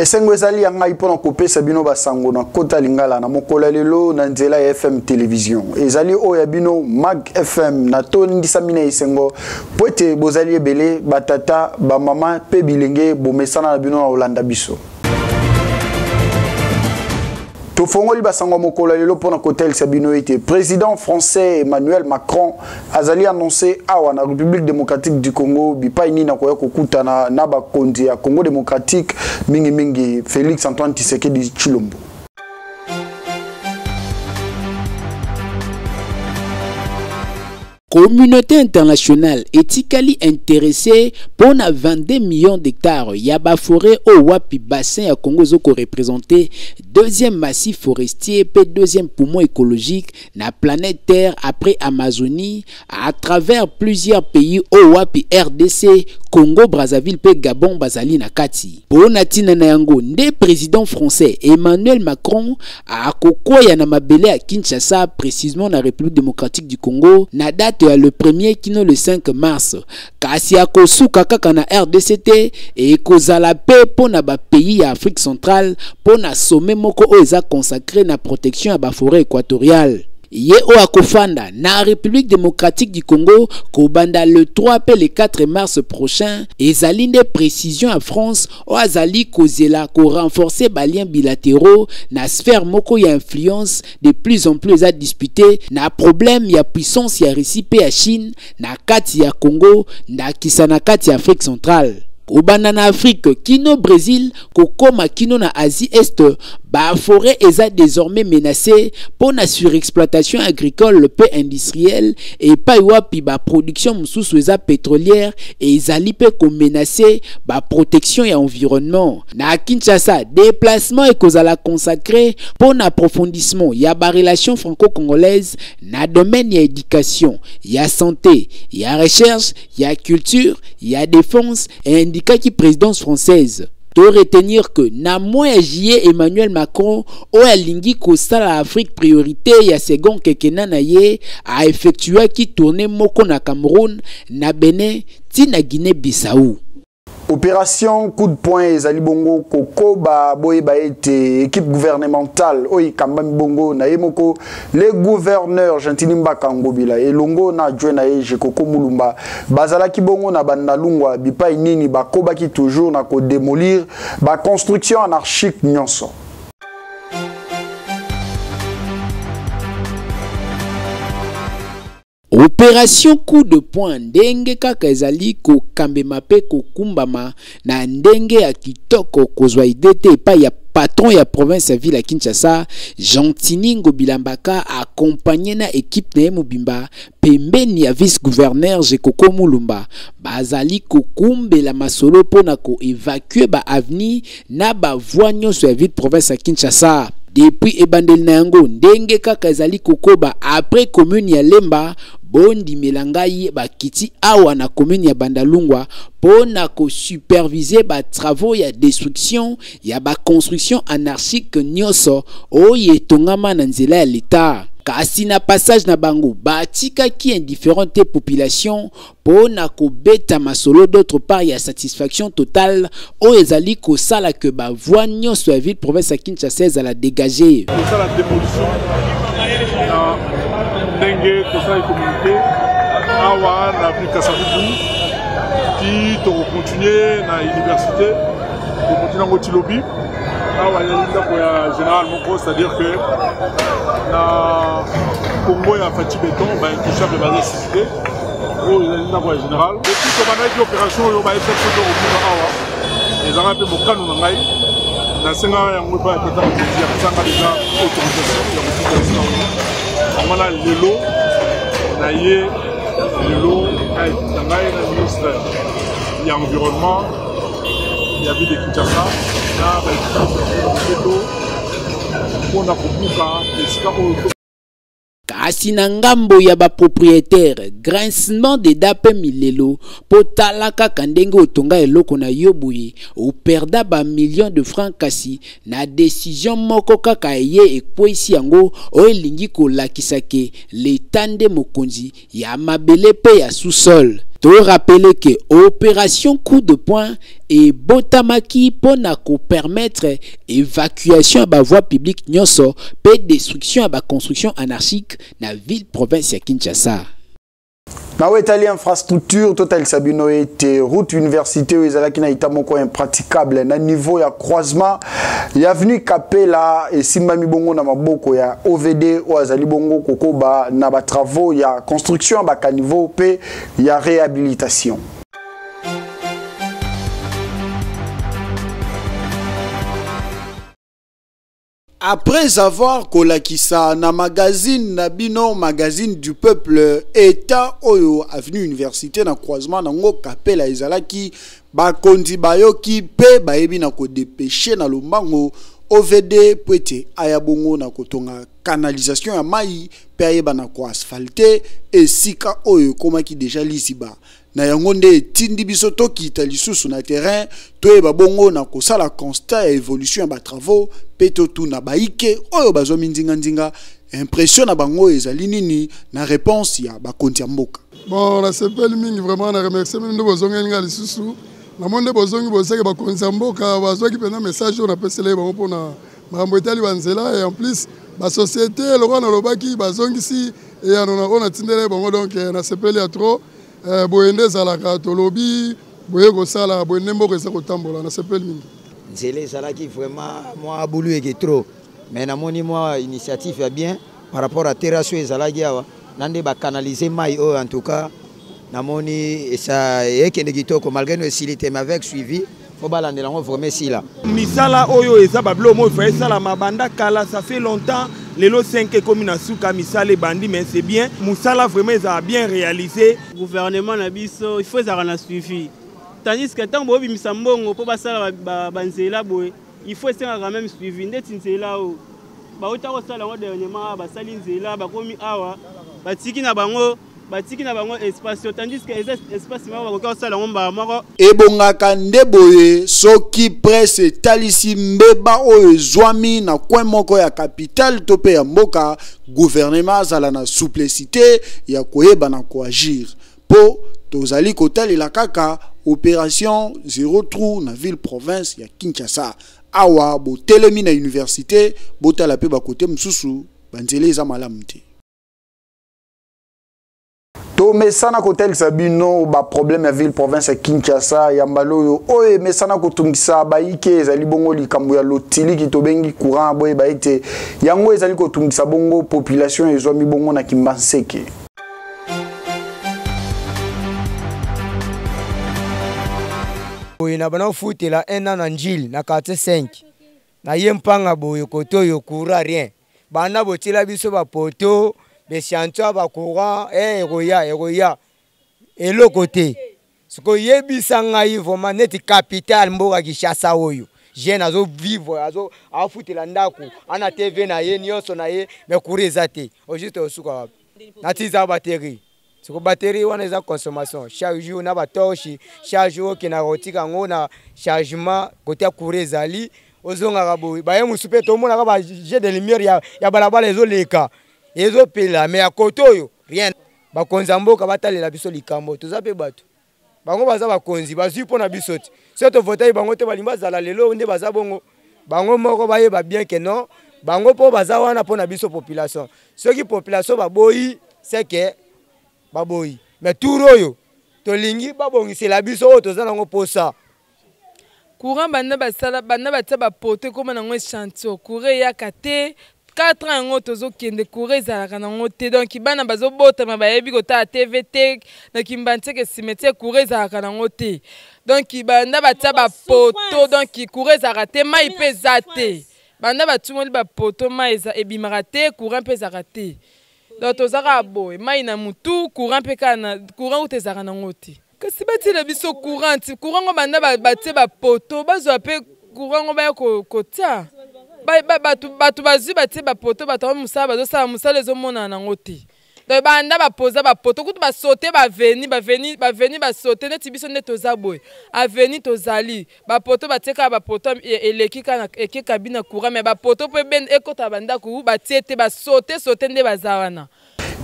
Esengo ezali ya ngai mpo na kopesa bino basango na kota lingala na mokolo ya lelo na nzela ya FM television. Ezali oyo ya bino Mag FM natondisami na esengo mpo ete bozali ebele batata, bamama mpe bilenge bomesana na bino na kolanda biso. Tofongoli basango ya mokolo ya lelo mpo na kotalisa bino ete président français Emmanuel Macron azali annoncé awa na République démocratique du Congo bipai nini akoya kokutana na bakonzi ya Congo démocratique, mingimingi Félix Antoine Tshisekedi Tshilombo. Communauté internationale etikali intéressée mpo na 22 millions d'hectares ya baforêt oyo wapi bassin ya Congo ezokoreprésente deuxième massif forestier mpe deuxième poumon écologique na planète Terre après Amazonie à travers plusieurs pays oyo wapi RDC, Congo Brazzaville mpe Gabon bazali na kati. Mpo na ntina na yango nde président français Emmanuel Macron akokwea na mabele ya Kinshasa, précisément na République démocratique du Congo, na date ya le 1er kino le 5 mars. Kasi akosuka kaka na RDC te, ekozala mpe mpo na bapays ya Afrique centrale mpo na sommet moko oyo eza consacré na protection ya baforêt équatoriale. Ye oyo akofanda na République démocratique du Congo kobanda le 3 mpe le 4 mars prochain, ezali nde précision ya France oyo azali kozela korenforcer baliens bilatéraux na sphère moko ya influence de plus en plus eza disputé na problème ya puissance ya Russie mpe ya Chine na kati ya Congo, ndakisa na kati ya Afrique centrale. Kobanda na Afrique kino Brésil, kokoma kino na Asie Est, baforêt eza désormais menacée mpo na surexploitation agricole mpe industrielle epai wapi baproduction mosusu eza pétrolière ezali mpe komenace baprotection ya environnement. Na Kinshasa, déplacement ekozala consacré mpo na approfondissement ya barelation franco-congolaise na domaine ya éducation, ya santé, ya recherche, ya culture, ya défense, indikaki présidence française. To retenir que na mois ya juillet, Emmanuel Macron oyo alingi kosala Afrique priorité ya second quinquennat na ye aeffectuaki tournée moko na Cameroun, na Benin ti na Guinée-Bissau. Opération coup de poing ezali bongo kokoba. Boyeba ete équipe gouvernementale oyo ekambami bongo na ye moko le gouverneur Gentiny Mbaka Ngobila elongo na adjoint na ye Jekoko Mulumba bazalaki bongo na Bandalungwa bipai nini bakobaki toujours na kodémolir baconstruction anarchique nyonso. Opération coup de poing ndenge kaka ezali kokambema mpe kokumbama na ndenge ya kitoko, kozwa idée te epai ya patron ya province ya ville ya Kinshasa Gentiny Ngobila Mbaka, accompagné na équipe na ye mobimba pembeni ya vice gouverneur Jekoko Mulumba, bazali kokumbela masolo mpona koévacuer baavenue na bavoie nyonso ya ville province ya Kinshasa. Depuis ebandeli na yango, ndenge kaka ezali kokoba, après commune ya Lemba, bondimela ngai, bakiti awa na commune ya Bandalungwa mpo na kosuperviser batravaux ya destruction ya baconstruction anarchique nyonso oyo etongama na nzela ya leta. Kasi na passage na bango, batikaki indifférent te population mpo na kobeta masolo. D'autre part ya satisfaction totale oyo ezali kosala ke bavoie nyonso ya ville province ya Kinshasa ezala dégagé. Kosala démolition na ndenge tosala communauté awa na avenue Kasavubu ti tokocontinue na université, tokontinue yango ti lobi. Awa ezali ndako ya général moko, c'est-à-dire que na Congo ya Fatshi Béton, baintouchable baza cité. Oyo ezali ndako ya général. Depuis tobandaki opération oyo, bayebisa biso tokobuka awa. Ezalaka mpe mokano na ngai, nasengaka yango epai ya tata mokonzi, apesanga deja autorisation ya kobuka esika wana. Yango wana lelo na ye, lelo na ngai na ministre ya environnement ya ville de Kinshasa na baekipe mpona kobuka esika oyo. Kasi na ngambo ya bapropriétaire, grincement de dents mpe milelo, mpo tala kaka ndenge otonga eloko na yo boye, operda bamillion de francs, kasi na décision moko kaka ye ekweyisi yango, oyo elingi kolakisa ke leta nde mokonzi ya mabele mpe ya sous-sol. Torappeler ke opération coup de poing ebotamaki mpo na kopermettre évacuation ya bavoie publique nyonso mpe destruction ya baconstruction anarchique na ville province ya Kinshasa. Na oyo etali infrastructure, totalisa bino ete route université oyo ezalaki na eta moko impraticable na niveau ya croisement ya avenue Kapela esimbami bongo na maboko ya OVD oyo azali bongo kokoba na batravaux ya construction ya bacaniveau mpe ya réhabilitation. Après avoir kolakisa na magazine na bino, Magazine du Peuple, état oyo avenue Université na croisement nango Kapela ezalaki, bakonzi bayoki mpe bayebi na kodépêcher na lombango OVD po ete aya bongo na kotonga canalisation ya mai mpe ayeba na koasphalter esika oyo ekomaki deja liziba. Na yango nde etindi biso tokita lisusu na terrain, toyeba bongo na kosala constat ya évolution ya batravaux mpe totuna baike oyo bazwami ndinga-ndinga impression na bango ezali nini na réponse ya bakonzi ya mboka. Bon, nasepeli mingi vraiment, na remercie meme nde bozongeli nga lisusu. Namoni nde bozongi, bosaki bakonzi ya mboka bazwaki mpenza message oyo napeseli bango mpona makambo etali banzela, et en plus basociété lokola nalobaki bazongisi eyano na oyo natindeli bango. Donc nasepeli ya trop. Boye nde ezalaka, tolobi boye kosala boye nde mboka eza kotambola. Nasepeli mingi. Nzela ezalaki vraiment mwa bulu eke trop, mais namoni mwa initiative ya bien par rapport à terrasse oyo ezalaki awa na nde bacanaliser mai oyo. En tout cas namoni esa ekende kitoko, malgré no esili te, mais avec suivi fo balandela yango vraiment esila. Misala oyo eza babilo oyo fa esalama banda kala, ça fait longtemps. Lelo 5 ekomi na suka, misala ebandi, mais c'est bien, mosala vraiment ezala bien réalisé. Gouvernement na biso, il faut ezalaka na suivi, tandis que ntango boobimisa mbongo mpo basala banzela boye, il faut esengaka même suivi. Ndeti nzela oyo bauta kosala yango dernièrement, basali nzela, bakomi awa, batiki na bango espace oyo, tandis que eza espace moko bakoki kosala yango mbala moko. Ebongaka nde boye soki presse etalisi mbeba oyo ezwami na coin moko ya capitale to mpe ya mboka, gouvernement azala na souplicité ya koyeba na koagir, mpo tozali kotalela kaka opération zéro trou na ville province ya Kinshasa. Awa botelemi na université, botala mpe bakote mosusu, banzela eza malamu te. Tomesana kotalisa bino baproblème ya ville province ya Kinshasa. Ya mbala oyo, oyo emesana kotungisa bayike ezali bongo likambo ya lotiliki tobengi courant. Boyeba ete yango ezali kotungisa bongo population ezwami bongo na Kimbanseke. Boye na bana ofutela un an na Njili na quartier 5 na ye mpanga boye kote oyo courant rien. Bana botiela biso bapoteaux, bechantier ya bacourant, ekoya ekoya eloko te. Sikoyo yebisa ngai vraiment, neti capitale mboka Kinshasa oyo, jeune azovivre, afutela ndako, ana TV na ye nyonso na ye, mais courant eza te. Au juste osuka wapi? Natiza batterie. Siko batterie wana eza consommation chaque jour na batorche, chaque jour okendaka kotika yango na chargement. Kote ya courant ezali ozongaka boye, baye mosusu mpe tomonaka bajeux de lumière ya balabala ezoleka, ezopela, mais ya kote oyo rien. Bakonzi ya mboka batalela biso likambo, toza mpe bato, bango baza bakonzi, bazwi mpo na biso te. Soki tovotaki bango te, balingi bazala lelo nde baza bongo. Bango moko bayeba bien ke non, bango mpo baza wana mpo na biso population. Soki population baboyi, seke baboyi. Mais tour oyo tolingi babongisela biso oyo toza nango posa. Courant, banda basala, banda batia bapoteaux, ekóma nango échantillon. Courant eyaka te. 4 ans yango tozokende, courant ezalaka nango te. Donc bana bazobotama bayebi kotala TV te. Na Kimbanseke cimetière, courant ezalaka nango te. Donc banda batia bapoteaux, donc courant ezalaka te, mai mpe eza te. Banda batumoli bapoteaux, mai ebimaka te, courant mpe ezalaka te. Donc toza kaka boye, mai na mutu, courant mpe kaka na courant uta ezalaka nango te. Kasi batiela biso courant ti courant ngo, banda batie bapoteaux, bazwa mpe courant ngo baya kotia. Bato bazwi, batie bapoteaux, bato yango mosala bazosala, mosala ezomonana nango te. Donc banda bapoza bapoteaux, kutu basote baveni baveni baveni basote. Neti biso nde toza boye, aveni tozali, bapoteaux batie kaka bapoteaux, eleki kaka ekeka bina courant, mais bapoteaux mpo ekɔta bandako batie te, basote sote nde baza wana.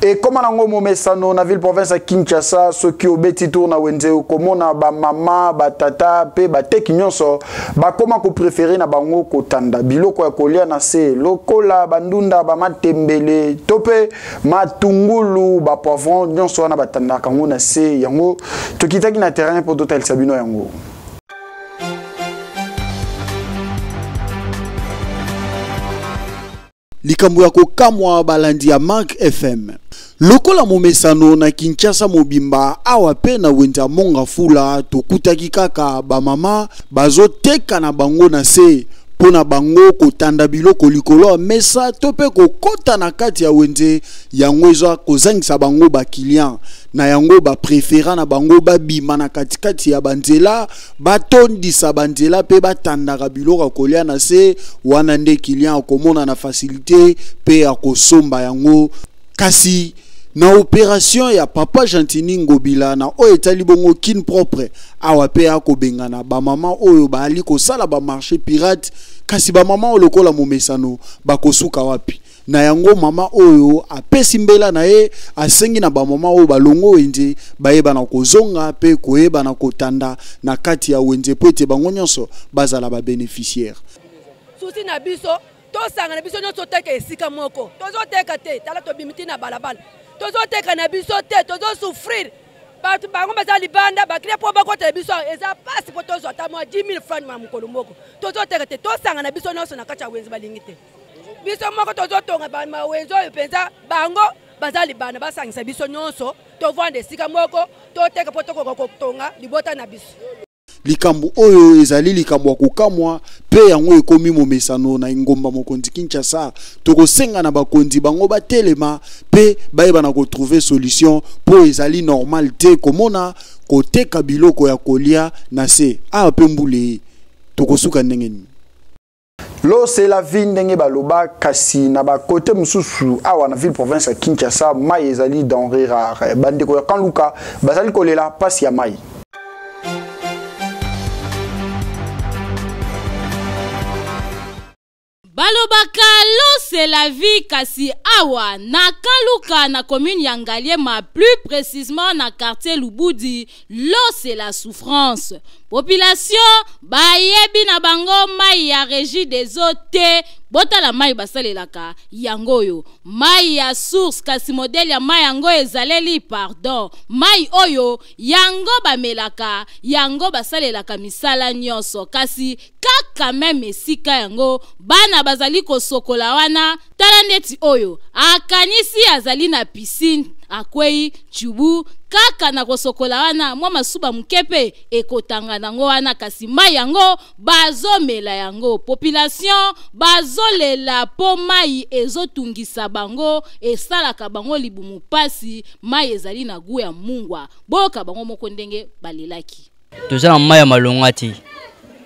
Ekoma nango momesano na ville province ya Kinshasa, soki obeti tour na wenze okomona bamama, batata mpe bateki nyonso bakoma koprefere na bango kotanda biloko ya kolia na se lokola bandunda, bamatembele to mpe matungulu, bapoivron nyonso wana batandaka yango na se. Yango tokitaki na terrain mpo totalisa bino yango. Likambo ya kokamwa, balandi ya Mark FM, lokola momesano na Kinshasa mobimba, awa mpe na wenze ya Monga Fula tokutaki kaka bamama bazoteka na bango na se. Mpo na bango kotanda biloko likolo ya mesa to mpe kokɔta na kati ya wenze, yango eza kozangisa bango baclient. Na yango baprefera na bango babima na katikati ya banzela, batondisa banzela mpe batandaka biloko ya kolia na se wana, nde client akomona na facilité mpe akosomba yango. Kasi na opération ya papa Gentini Ngobila na oyo etali bongo Kin Propre, awa mpe akobengana bamama oyo baali kosala bamarché pirate. Kasi bamama oyo lokola momesano bakosuka wapi? Na yango mama oyo apesi mbela na ye, asengi na bamama oyo balongo wenze bayeba na kozonga mpe koyeba na kotanda na kati ya wenze mpo ete bango nyonso bazala babénéficiaire. Souci na biso, tosangana biso nyonso, toteka esika moko. Tozoteka te, tala, tobimi ti na balabala, tozoteka na biso te, tozosouffrir. Bato bango baza libanda, baclient mpo bakotela biso eza mpasi, mpo tozwa ata mwa 10 000 franc na mokolo moko. Tozoteka te, tosangana biso nyonso na kati ya wenze. Balingi te, biso moko tozotonga mawenze oyo mpenza. Bango baza libanda, basangisa biso nyonso, tovanda esika moko, toteka mpo tokoka kotonga libota na biso. Likambo oyo ezali likambo ya kokamwa mpe yango ekomi momesano na engomba mokonzi Kinshasa. Tokosenga na bakonzi bango batelema mpe bayeba na kotrouver solution, mpo ezali normal te komona koteka biloko ya kolia na se awa. Mpe mbula ye, tokosuka ndenge nini? L'eau, c'est la vie, ndenge baloba. Kasi na bakote mosusu awa na ville province ya Kinshasa, mai ezali denrée rare. Bandeko ya Kanluka bazali kolela pasi ya mai. Balobaka l'eau, c'est la vie. Kasi awa na Kaluka, na commune ya Ngaliema, plus précisément na quartier Lubudi, l'eau, c'est la souffrance. Population bayebi na bango mai ya Régie des eaux te. Botala mai basalelaka yango oyo, mai ya source. Kasi modèle ya mai yango ezaleli, pardon, mai oyo yango bamelaka, yango basalelaka misala nyonso. Kasi kaka même esika yango bana bazali kosokola wana. Tala ndeti oyo akanisi azali na piscine, akwei tubu kaka na kosokola wana, mwa masuba moke mpe ekotanga nango wana. Kasi mai yango bazomela yango. Population bazolela mpo mai ezotungisa bango, esalaka bango libumu pasi. Mai ezali na goût ya mungwa. Boyoka bango moko ndenge balelaki. Toza na mai ya malonga te.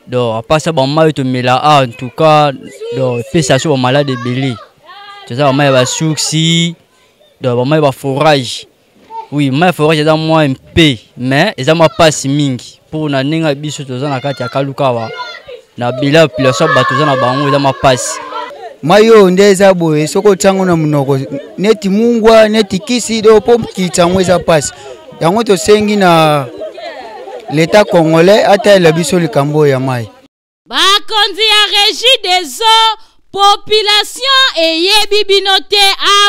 Donc apasa bamai oyo tomela a, en tout cas, donc epesa so bamalade ebele. Toza bamai ya basource, donc bamai ya baforage. Oui, mai ya forage eza mwa mpe, mais eza mwa mpasi mingi mpo na ndenge ya biso toza na kati ya Kaluka awa, na bila population bato toza na bango, eza mwa mpasi. Mai oyo nde eza boye, soki otiango na monoko neti mungwa, neti kisi. Do mpo kitisa yango eza mpasi. Yango tosengi na l'État congolais atalela biso likambo oyo ya mai. Bakonzi ya Régie des eaux, population eyebi bino te.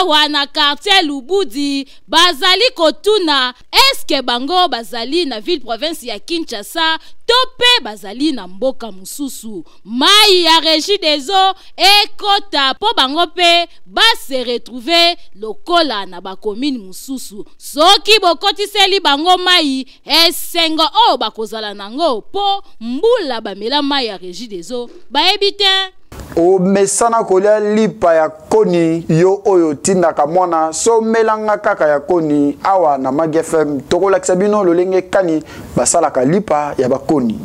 Awa na quartier Lubudi bazali kotuna eske bango bazali na ville province ya Kinshasa to mpe bazali na mboka mosusu. Mai ya Régie des eaux ekota mpo bango mpe base retrouver lokola na bacommune mosusu. Soki bokotiseli bango mai, esengo oyo bakozala nango, mpo mbula bamela mai ya Régie des eaux bayebi te. Omesana kolia lipa ya koni, yo oyo otindaka mwana somelanga kaka ya koni. Awa na Mag FM tokolakisa bino lolenge kani basalaka lipa ya bakoni.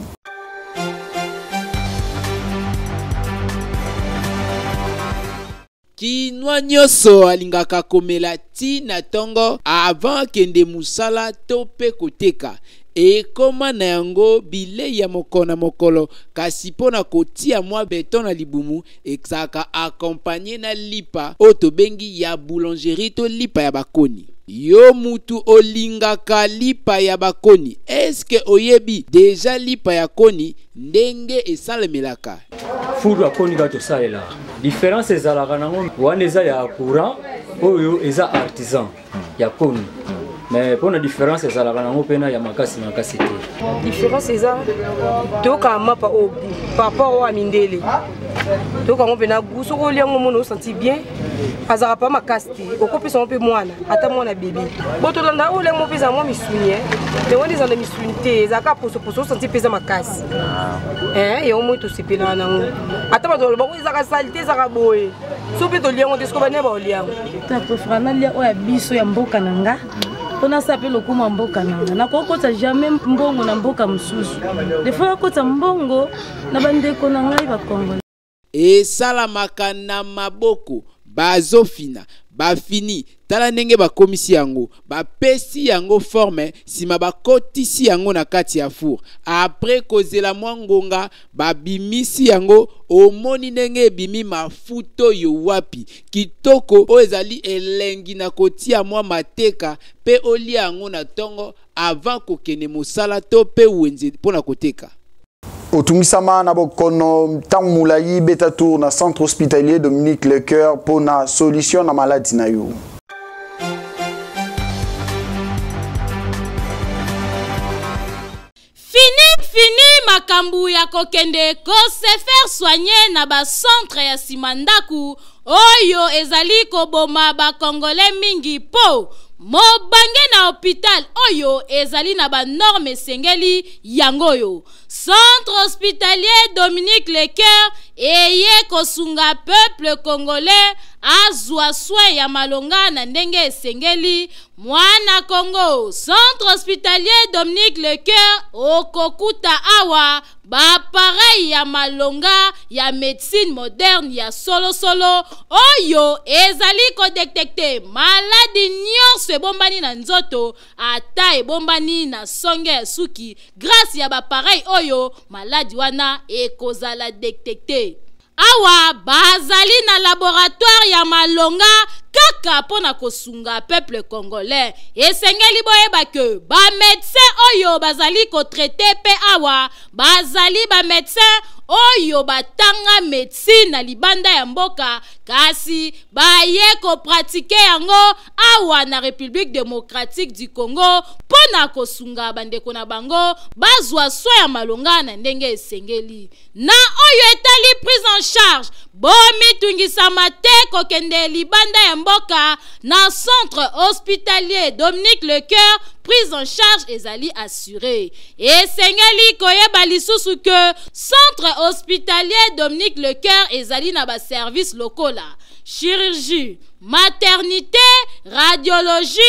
Kinwa nyonso alingaka komela ti na ntongo avant akende mosala to mpe koteka. Ekoma na yango bilei ya mokolo na mokolo, kasi mpo na kotia mwa beton na libumu, ezalaka accompagner na lipa oyo tobengi ya boulangerie to lipa ya bakoni. Yo mutu olingaka lipa ya bakoni, est-ce que oyebi dejà lipa ya koni ndenge esalemelaka? Four ya koni kaka tosalelaka, difference ezalaka nango wana eza ya courant, oyo eza artisan ya koni, mais mpona différence ezalaka nango mpena ya makasi makasi te. Différence eza toyokaka mapa oyo goût par rapport oyo ya mindele, toyoka yango mpena goût. Soki olia yango omona osanti bien, azalaka pa makasi te, okopesa yango mpe mwana, ata mwana bebe. Bo tolanda oyo olia yango mpe ezala mwa misuni, mais wana ezala na misuni te, ezalaka posoposo, osanti mpe eza makasi. Yango moi tosepelaka nango, ata bato baloba oyo ezalaka salite, ezalaka boye, so mpe tolia yango te, siko bane baolia yango. Na préférera nalia oyo ya biso ya mboka na nga, mpo nasala mpe lokumu ya mboka na nga. Nakokota jamais mbongo na mboka mosusu, defo nakota mbongo na bandeko na ngai bakongole. Esalamaka na maboko, bazofina, bafini, tala ndenge bakomisi yango, bapesi yango forme, sima bakotisi yango na kati ya four. Après kozela mwa ngonga, babimisi yango, omoni ndenge ebimi mafuta oyo wapi kitoko, oyo ezali elengi na kotia mwa mateka pe olia yango na tongo avant kokende mosala to pe wenze mpo na koteka. Otungisama na bokono ntango molai, beta tour na centre hospitalier Dominique Lecoeur mpo na solution na maladi na yo. Fini fini makambo ya kokende ko se faire soigner na ba centre ya sima ndaku oyo ezali koboma ba congolais mingi po mobange na hopital oyo ezali na ba norme esengeli yango oyo centre hospitalier Dominique Lecoeur eye kosunga peuple congolais azwa soin ya malonga na ndenge esengeli. Mwana Congo, centre hospitalier Dominique Lecoeur okokuta awa ba appareil ya malonga ya medecine moderne ya solosolo oyo ezali kodetecte maladi nyonso ebombani na nzoto, ata ebombani na songe ya suki. Grâce ya ba appareil oyo, maladi wana ekozala detecte. Awa bazali na laboratoire ya malonga kaka mpo na kosunga peuple congolais. Esengeli boyeba ke ba medecin oyo bazali kotraite mpe awa bazali ba medecin oyo batanga medecine na libanda ya mboka, kasi baye kopratike yango awa na Republique democratique du Congo mpo na kosunga bandeko na bango bazwa soin ya malonga na ndenge esengeli. Na oyo etali prise en charge, bomitungisama te kokende libanda ya mboka na centre hospitalier Dominique Lecoeur, prise en charge ezali assurée. Esengeli koyeba lisusu que centre hospitalier Dominique Lecoeur ezali na ba service lokola chirurgie, maternité, radiologie,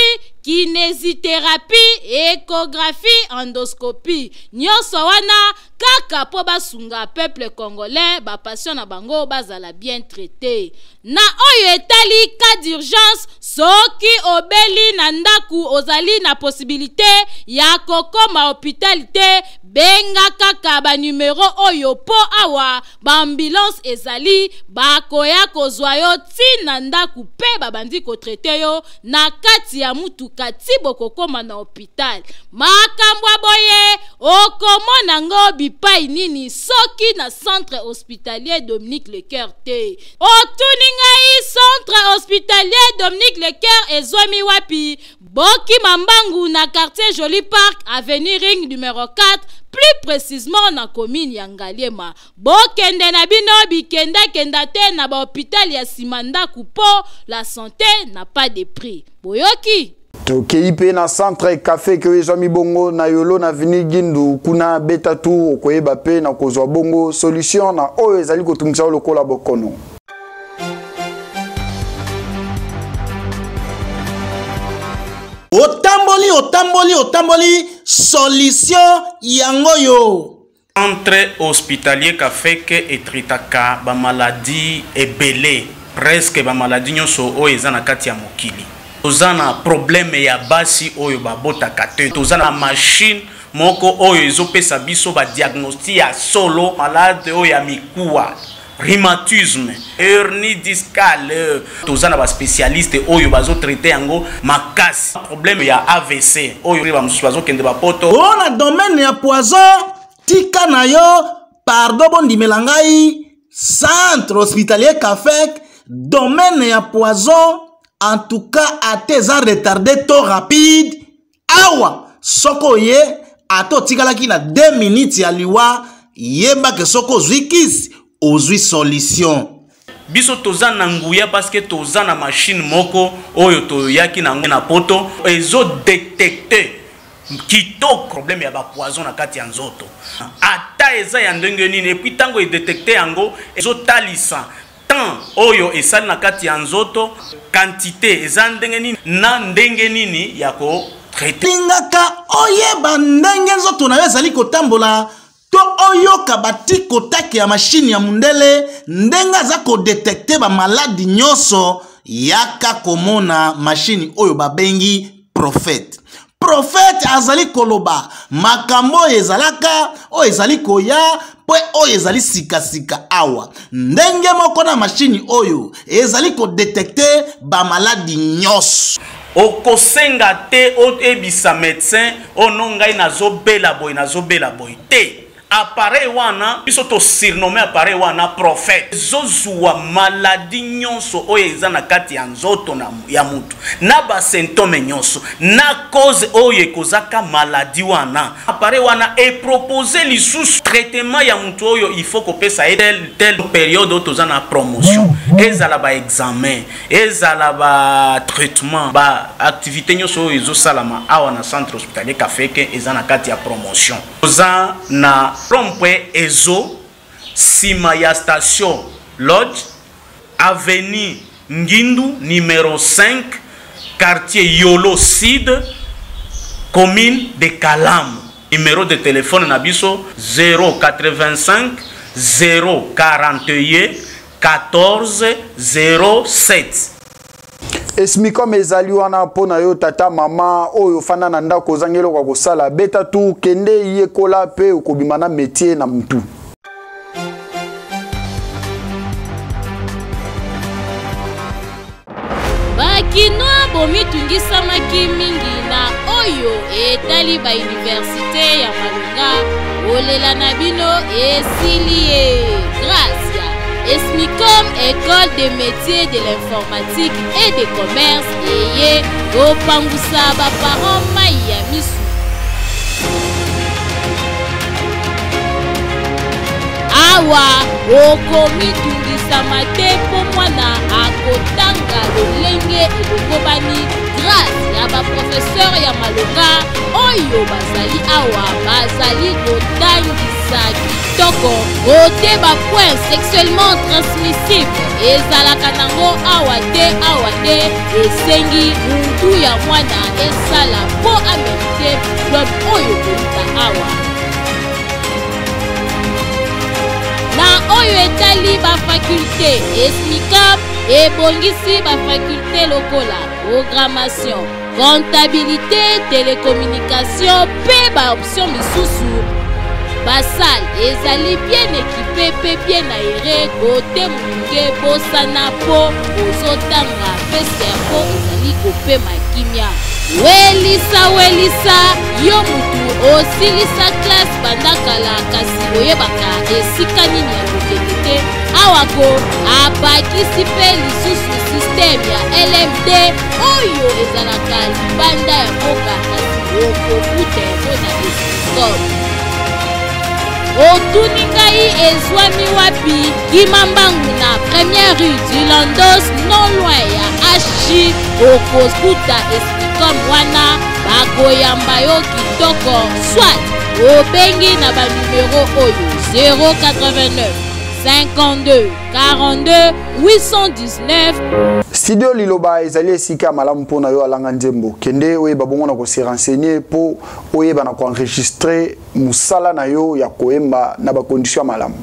kinésithérapie, échographie, endoscopie. Nyonso wana kaka po basunga peuple congolais, ba patients na bango bazala bien traité. Na oyo etali cas d'urgence, soki obeli na ndaku ozali na possibilité ya kokoma hôpital te, benga kaka ba numero oyo po awa ba ambulance ezali, bakoya kozwa yo ti na ndaku pe babandi kotraite yo na kati ya mutuka ti bokokoma na hôpital. Makambo ya boye okomona ngo bipai nini soki na centre hospitalier Dominique Lecoeur te? Otuni ngai centre hospitalier Dominique Lecoeur ezwami wapi? Bokima mbangu na quartier Joli Parc, avenue Ring numero 4, plus précisément na commune ya Ngaliema. Bokende na bino bikenda-kenda te na ba hôpital ya sima ndaku po la santé n'a pas de prix. Boyoki? Tokei mpe na centre café ke ezwami bongo na Yolo na avenue Gindu, kuna beta tour okoyeba mpe na kozwa bongo solution na oyo ezali kotungisa yo lokola bokono. Otamboli, otamboli, otamboli, solution yango yo. Centre hospitalier Kafeke etritaka ba maladie ebele, presque ba maladie nyonso oyo eza na kati ya mokili. Toza na problème ya basi oyo babotaka te, toza na machine moko oyo ezopesa biso badiagnostic ya solo malade oyo ya mikuwa, rhumatisme, hernie discale. Toza na baspécialiste oyo bazotraite yango makasi. Problème ya AVC oyo bamosusu bazokende bapoto. O na domaine ya poison, tika na yo pardon, bondimela ngai, centre hospitalier Kafek, domaine ya poison, en tout cas ata eza retardé to rapide, awa soki oye, ata otikalaki na 2 minutes ya liwa, yebake soki ozwi kisi, ozwi solution. Biso toza na nguya parce que toza na machine moko oyo toyaki nango na poto, ezodetecte kitoko problème ya bapoison na kati ya nzoto, ata eza ya ndenge nini. Et puis ntango edetecte yango, ezotalisa temps oyo esali na kati ya nzoto, quantité eza ndenge nini na ndenge nini ya kotraite. Lingaka oyeba ndenge nzoto na yo ezali kotambola to oyoka batikotake ya mashine ya mundele ndenge aza kodetecte bamaladi nyonso, yaka komona mashine oyo babengi Prophète. Prophète azali koloba makambo oyo ezalaka, oyo ezali koya, mpe oyo ezali sikasika awa. Ndenge moko na mashini oyo ezali kodetecte bamaladi nyonso. Okosenga te oyebisa médecin ono ngai nazobela boye, nazobela boye te. Appareil wana, biso tosurnomme appareil wana Prophète, ezozwa maladi nyonso oyo eza na kati ya nzoto na, ya mutu, na basymptome nyonso na cause oyo ekozaka maladi wana. Appareil wana epropose lisusu traitement ya mutu oyo il faut kopesa ye tel tel période oyo toza na promotion, ezala baexamen, ezala batraitement, baactivité nyonso oyo ezosalama awa na centre hospitalier Kafeke eza na kati ya promotion. Toza na rond-point Ezo, nsima ya station Lodge, avenue Ngindu numéro 5, quartier Yolo Sud, commune de Kalamu. Numéro de téléphone na biso 085 041 14 07. Esmicom ezali wana mpo na yo, tata, mama oyo ofanda na ndako, ozangi eloko ya kosala. Beta tu kende yekola mpe okobima na métier na mutu. Bakinois bomitungisamaki mingi na oyo etali bauniversité ya malonga. Kolela na bino esili ye grâce ya Esmicom, école de métier de l'informatique et de commerce, eye kopangusa baparent mai ya misu. Awa okomitungisama te mpo mwana akotanga lolenge elongobani grâce ya baprofeseur ya malonga oyo bazali awa, bazali kotangisa kitoko. Ote bapoint sexuellement transmissible ezalaka nango awa te. Awa te esengi mutu ya mwana esala mpo amerite diplome oyo kouta awa. Na oyo etali bafakulte, Esmicam ebongisi bafakulte lokola programmation, comptabilité, télécommunication mpe baoption misusu. Basale ezali bien équipé mpe bien aéré. Kote moke bosana mpo ozotanga mpe cerveau ezali kopema kimia. Welisa welisa, yo mutu osilisa classe banda kala kasi oyebaka esika nini ya kokende te, awa ko abakisi mpe lisusu système ya LMD oyo ezalaka libanda ya mboka, kasi okokuta yango na Esmicom. Otuni ngai ezwami wapi? Kima mbangu na première rue du Landos, non loin ya HG, okokuta Esmicom wana, bakoyamba yo kitoko. Soit obengi na banumero oyo 089 52 42 819. Studio Liloba ezali esika malamu mpona yo alanga nzembo. Kende oyeba bongo na kose renseigner mpo oyeba na koenregistre mosala na yo ya koyemba na bakondition ya malamu.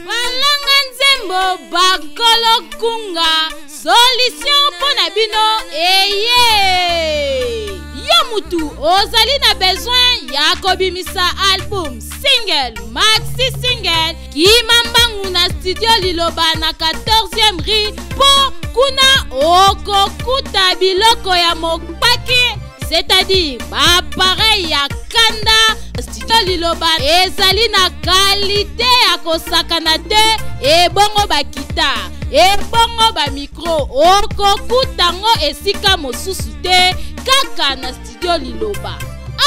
Balanga nzembo. Bakolo Kunga, solution mpo na bino eye! Yo mutu ozali na besoin ya kobimisa album, single, maxi single, kima mbangu na studio Liloba na 14e rue mpo kuna okokuta biloko ya mopaki, c'est-à-dire baappareil ya kanda. Studio Liloba ezali na kalite ya kosakana te, ebongo bakita, ebongo bamikro, okokuta yango esika mosusu te, kaka na studio Liloba.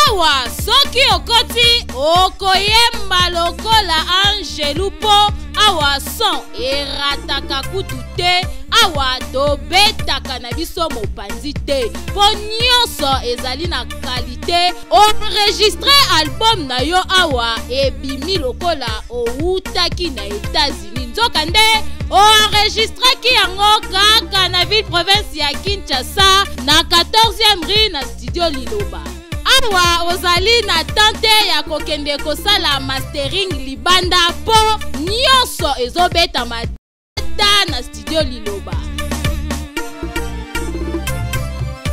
Awa soki okoti okoyemba lokola angelu, mpo awa son erataka kutu te. Awa tobetaka na biso mopanzi te, mpo nyonso ezali na kalite. Enregistre album na yo awa, ebimi lokola owutaki na États-Unis, nzokande oenregistraki yango kaka na ville province ya Kinshasa, na 14e rue, na studio Liloba. Awa ozali na tante ya kokende kosala mastering libanda, mpo nyonso ezobetama ta na studio Liloba.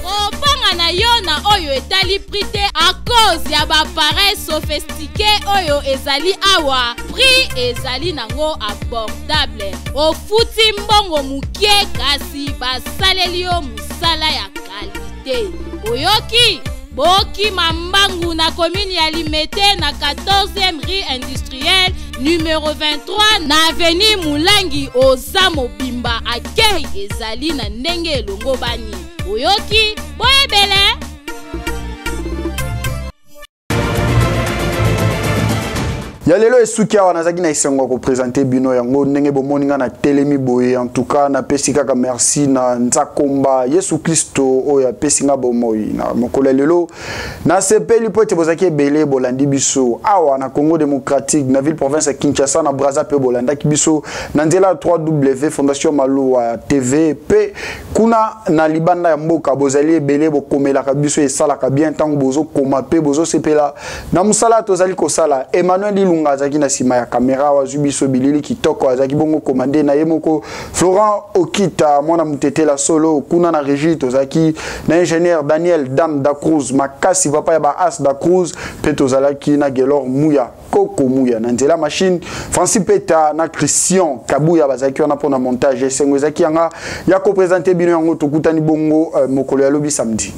Kobanga na yo na oyo etali prix te, à cause ya baappareil sophistiqué oyo ezali awa, prix ezali nango abordable. Ofuti mbongo mokie, kasi basaleli yo mosala ya kalite. Oyoki? Bokima mbangu na commune ya Limete, na 14e rue industrielle, numero 23, na avenue Mulangi. Oza mobimba, akei ezali na ndenge elongo bani. Oyoki? Boyebele. Ya lelo esuki awa. Nazalaki na esengo ya koprésenter bino yango ndenge bomoni nga na telemi boye. En tout cas, napesi kaka merci na Nzakomba Yesu Kristo oyo apesi nga bomoi na mokolo ya lelo. Nasepeli mpo ete bozalaki ebele, bolandi biso awa na Congo démocratique, na ville province ya Kinshasa, na Braza, mpe bolandaki biso na nzela ya 3W Fondation Maluwa TV, mpe kuna na libanda ya mboka bozali ebele, bokomelaka biso, esalaka bien ntango bozokoma mpe bozosepela na mosala tozali kosala. Emmanuel Ilunga azalaki na nsima ya kamera, azwi biso bilili kitoko, azalaki bongo komande na ye moko Florent Okita, mwana motetela solo. Kuna na régie tozalaki na ingénieur Daniel Dam da Cruz Makasi, papa ya baas da Cruz, mpe tozalaki na Gelor Muya, Koko Muya na nzela machine, Francis Peta na Christian Kabuya bazalaki wana mpona montage. Esengo ezalaki yanga ya koprésenter bino yango. Tokutani bongo mokolo ya lobi samedi.